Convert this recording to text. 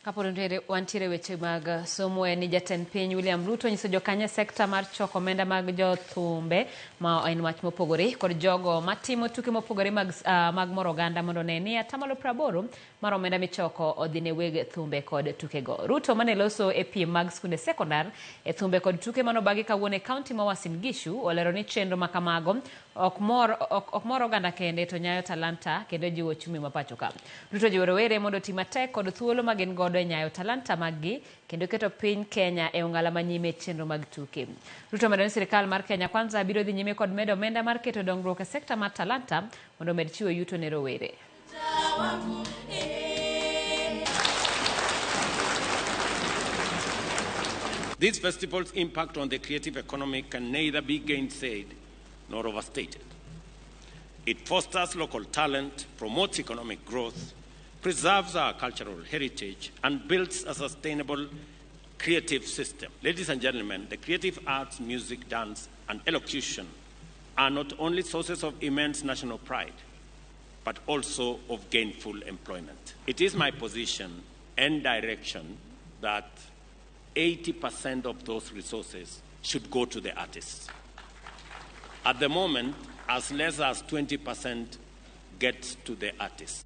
Kapod wantiere weche mag somo en ni jatend piny William Ruto nyiso jokanyo e sekta mar choko omenda mag jothumbe ma en wach mopogore kod jogo matimo tuke mopogore mag moro oganda mondo one ni atamalo 80 mar omenda michoko odhi ne weg thumbe kod tukego. Ruto mane loso e piem mag skunde sekondar e thumbe kod tuke manobagi kawuono e kaunti ma Uasin Gishu olero ni chenro ma kamago ok mor oganda kende to nyayo talanta kendo jiwo ochumi ma pacho ka. Ruto jiwo rowere mondo oti matek kod thuolo ma gin godo e nyayo talanta mag-gi kendo keto piny Kenya e ong'ala ma nyime e chenro mag tuke. Ruto omedo ni sirikal mar Kenya Kwanza biro dhi nyime kod medo omenda mar keto dongruok e sekta mar talanta mondo omed chiwo yuto ne rowere. This festival's impact on the creative economy can neither be gainsaid nor overstated. It fosters local talent, promotes economic growth, preserves our cultural heritage, and builds a sustainable creative system. Ladies and gentlemen, the creative arts, music, dance, and elocution are not only sources of immense national pride, but also of gainful employment. It is my position and direction that 80% of those resources should go to the artists. At the moment, as less as 20% gets to the artists.